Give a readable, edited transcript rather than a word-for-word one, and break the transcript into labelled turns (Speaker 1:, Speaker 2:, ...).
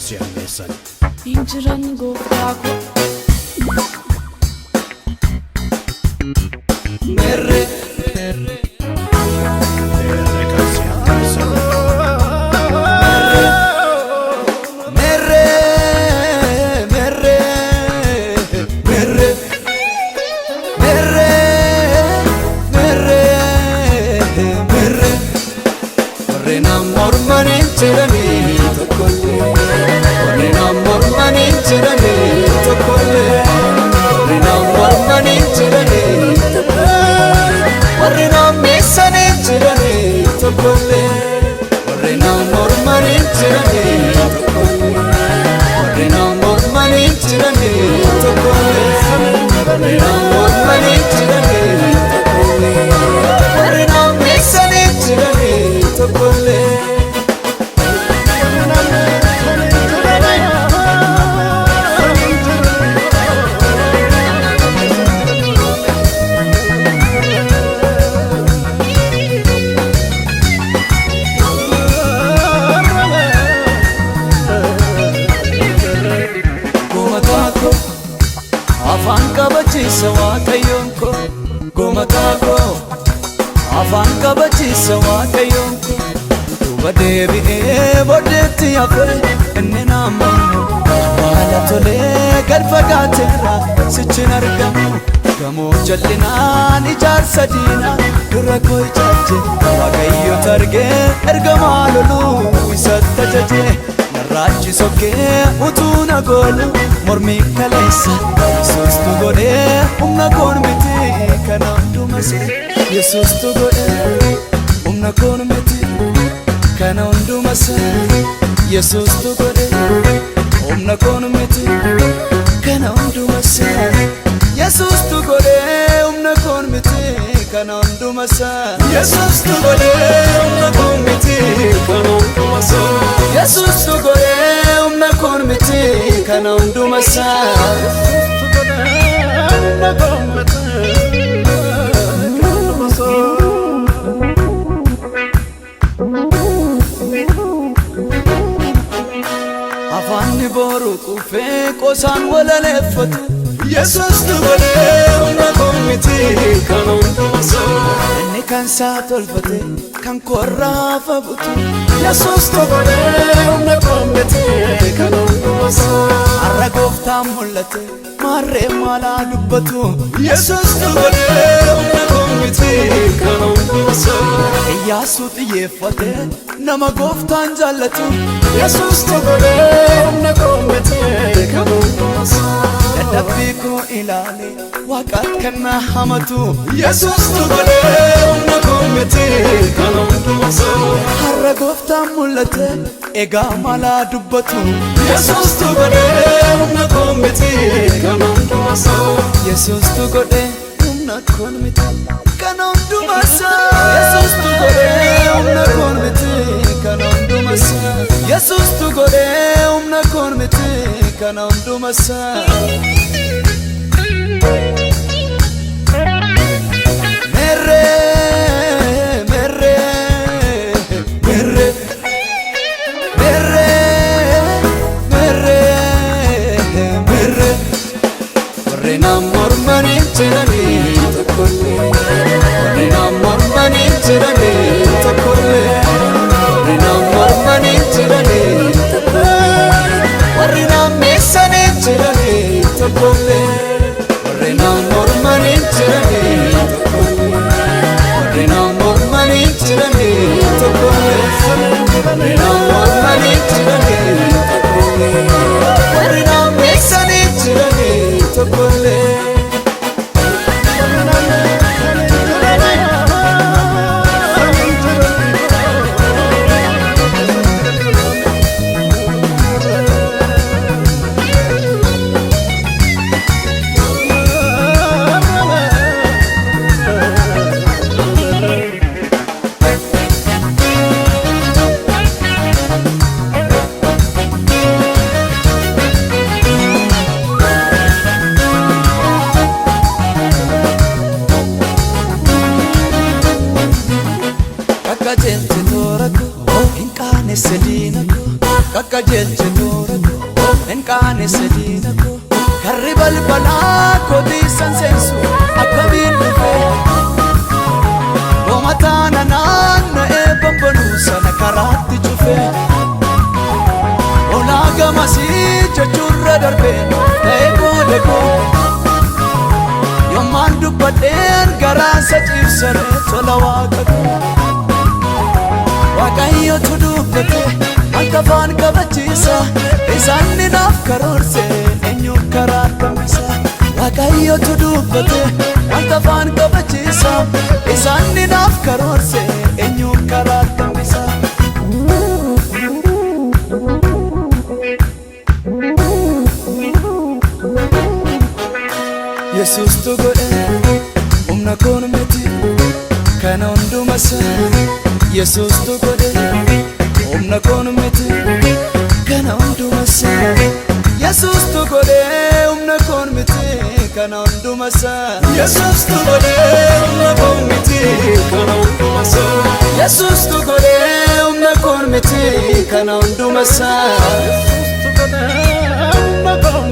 Speaker 1: si hammeessan.
Speaker 2: Hin jiran gooftaa koo.
Speaker 3: Merre
Speaker 1: Meerre kan si hammeessan?
Speaker 3: Merre merre merre merre merre merre warri naan mormanii jedhanii tokkollee, warri naan mormanii jedhanii tokkollee, warri naan mormanii jedhanii tokkollee, warri naan meessanii jedhanii tokkollee, warri naan mormanii jedhanii tokkollee, warri naan mormanii jedhanii tokkollee, warri naan mormanii jedhanii tokkollee, warri naan meessanii jedhanii tokkollee. Goomataa koo afaan kabachiisa Waaqayyoon koo, goomataa koo afaan kabachiisa Waaqayyoon koo, duuba deebi'ee booddeetti hafe inni naan mormu haala tolee gad fagaateera sichin argamu. Gamoo jal'inaan ijaarsa diinaa dura koo ijaajje Waaqayyo targee ergamaa loluu isatti ajaje. Narraachi sokkee utuu na goolu mormii kaleessa Yesuustu godhee, humna koon miti kana hundumasa. Yesuustu godhee, humna koon miti kana hundumasa. Yesuustu godhee, humna koon miti kana hundumasa. Yesuustu godhee, humna koon miti kana hundumasa.
Speaker 4: Yesuustu godhee, humna koon miti kana hundumasa.
Speaker 3: Yesuustu godhee, humna koon miti kana hundumasa.
Speaker 4: Yesuustu godhee, humna koon miti kana hundumasa.
Speaker 3: Afaanni boru qufee qosaan walaleeffatu
Speaker 4: Yesuustu godhee, humna koon miti kana hundumasa.
Speaker 3: Inni kan isaa tolfate kan korraa fagutu
Speaker 4: Yesuustu godhee, humna koon miti kana hundumasa.
Speaker 3: Har'a gooftaan mul'ate, maarree maalaa dubbatu?
Speaker 4: Yesuustu godhee, humna koon miti kana hundumasa.
Speaker 3: Iyyaasuu xiyyeeffate nama gooftaan jaallatu
Speaker 4: Yesuustu godhee, humna koon miti kana hundumasa.
Speaker 3: Dadhabbii koo ilaale waaqaat kan na hamatu
Speaker 4: Yesuustu godhee, humna koon miti kana hundumasa.
Speaker 3: Har'a gooftaan mul'ate, egaa maalaa dubbatu?
Speaker 4: Yesuustu godhee, humna koon miti kana hundumasa.
Speaker 3: Yesuustu godhe, humna koon miti kana hundumasa. Yesuustu godhe, humna koon miti kana hundumasa. Yesuustu godhe, humna koon miti kana hundumasa. Merre merre merre merre merre merre warri naan mormanii jedhanii tokkollee, warri naan mormanii jedhanii tokkollee, warri naan mormanii jedhanii tokkollee, warri naan meessanii jedhanii tokkollee, warri naan mormanii jedhanii tokkollee, warri naan mormanii jedhanii tokkollee, warri naan mormanii jedhanii tokkollee, warri naan meessanii jedhanii tokkollee. Qajeelche toora koo, hin qaanesse diina koo. Qaqqajeelche toora Hin qaanesse diina koo. Karri balbalaa kootiisan seensu akkamiin dhufee? Hoomataa naanna'ee bambanuu sana karaatti cufee. Olaa gamasii jechuurra darbee ta'ee booda koo. Yommaan dubbadheen garaansa ciibsaree tola waaqa koo. Waaqayyotu dubbate akka afaan kabachiisa, isaan ni naaf karoorse, eenyu karaa hambisa? Waaqayyotu dubbate wanta afaan kabachiisa, isaan ni naaf karoorse, eenyu karaa hambisa? Yesuustu godhe, humna koon miti kana hundumasaa. Yesuustu godhe, humna koon miti kana hundumasaa. Yesuustu godhe, humna koon miti kana hundumasaa.
Speaker 4: Yesuustu godhe, humna koon miti kana hundumasaa.
Speaker 3: Yesuustu godhe, humna koon miti kana hundumasaa.
Speaker 4: Yesuustu godhe, humna koon